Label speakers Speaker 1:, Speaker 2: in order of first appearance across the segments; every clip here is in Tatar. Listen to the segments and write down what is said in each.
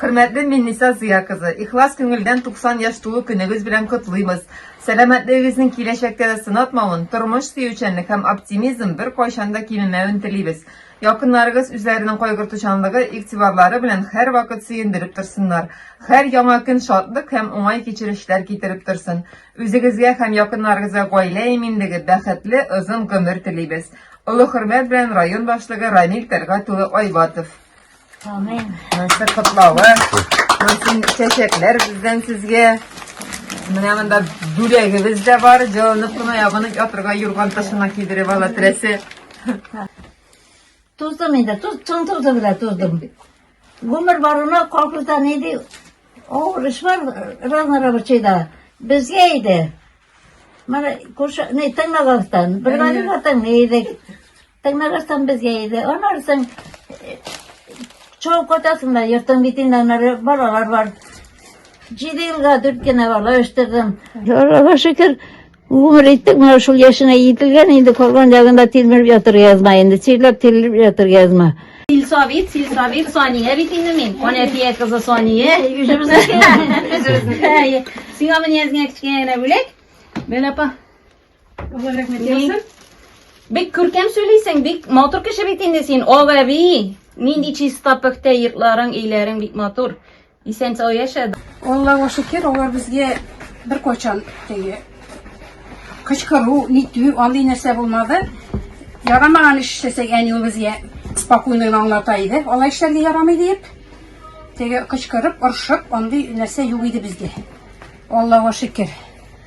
Speaker 1: Хөрмәтле Минниса Зыя кызы, ихлас күңелдән 90 яшь тулу көнегез белән котлыйбыз. Сәламәтлегегезнең киләчәктә дә сынатмавын, тормыш сөючәнлек һәм оптимизм беркайчан да кимемәвен телибез. Якыннарыгыз үзләренең кайгыртучанлыгы, игътибарлары белән һәрвакыт сөендереп торсыннар. Һәр яңа көн шатлык һәм уңай кичерешләр китереп торсын. Үзегезгә һәм якыннарыгызга гаилә иминлеге, бәхетле, озын гомер телибез. Олы хөрмәт белән район башлыгы Рамил Тәлгать улы Айбатов.
Speaker 2: Амин.
Speaker 1: Монысы котлавы. Монсын чәчәкләр бездән сезгә. Менә монда бүләгебез дә бар. Җылынып кына ябынып ятырга юрган ташына кидереп ала терәсе.
Speaker 2: Туздым инде, туз, чын тузды белә туздым. Гомер барына колхозда нинди авыр эш бар, разнорабочийда. Безгә иде. Менә күрше, не, тыңлагастан, бригадирга тыңлый идек. Тыңлагастан безгә иде. Аннары соң чабып кайтасың да, йортың бит инде аннары балалар бар. Җиде елга дүрт кенә бала үстердем. Аллага шөкер, гомер иттек, менә шул яшенә җителгән, инде калган ягында тилмереп ятырга язма инде, чирләп тилмереп ятырга язма.
Speaker 3: Сельсовет, сельсовет, Сания бит инде мин. Анәфия кызы Сания.
Speaker 2: Үзебезнеке.
Speaker 3: Үзебезнеке. Сиңа менә әзгә кечкенә генә бүләк. Бел апа.
Speaker 4: Алла рәхмәт яусын.
Speaker 3: Бик күркәм сөйлисең, бик матур кеше бит инде син, ак әби. Нинди чиста пөхтә йортларың, өйләрең бик матур. Исән сау яшә.
Speaker 4: Аллага шөкер, алар безгә бер кайчан теге кычкыру, нитү, андый нәрсә булмады. Ярамаган эш эшләсәк, әни ул безгә спокойно гына аңлата иде. Алай эшләргә ярамый диеп. Теге кычкырып, орышып, андый нәрсә юк иде бездә. Аллага шөкер.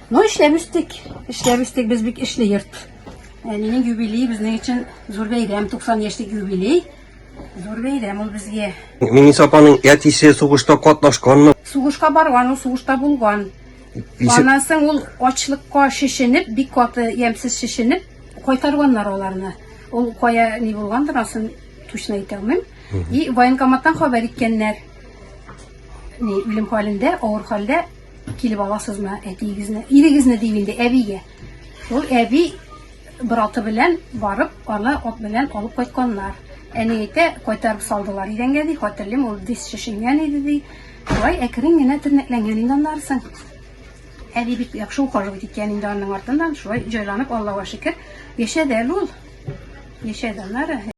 Speaker 4: Ну, эшләп үстек. Эшләп үстек, без бик эшле йорт. Әнинең юбилее безнең өчен зур бәйрәм, 90 яшьлек юбилей. Зур бәйрәм ул безгә.
Speaker 5: Миңниса апаның әтисе сугышта катнашканмы?
Speaker 4: Сугышка барган, ул сугышта булган. Аннан соң ул ачлыкка шешенеп, бик каты ямьсез шешенеп, кайтарганнар аларны. Ул кая ни булгандыр, асын точно әйтә алмыйм. И военкоматтан хәбәр иткәннәр. Ни, үлем хәлендә, авыр хәлдә килеп аласызмы әтиегезне, ирегезне дип инде әбигә. Ул әби браты белән барып, аны ат белән алып кайтканнар. Әни әйтә, кайтарып салдылар идәнгә ди, хәтерлим, ул дис шешенгән иде ди. Шулай әкрен генә тернәкләнгән инде аннары соң. Әби бик яхшы ухаживать иткән инде аның артыннан, шулай җайланып, Аллага шөкер, яшәде әле ул. Яшәде аннары.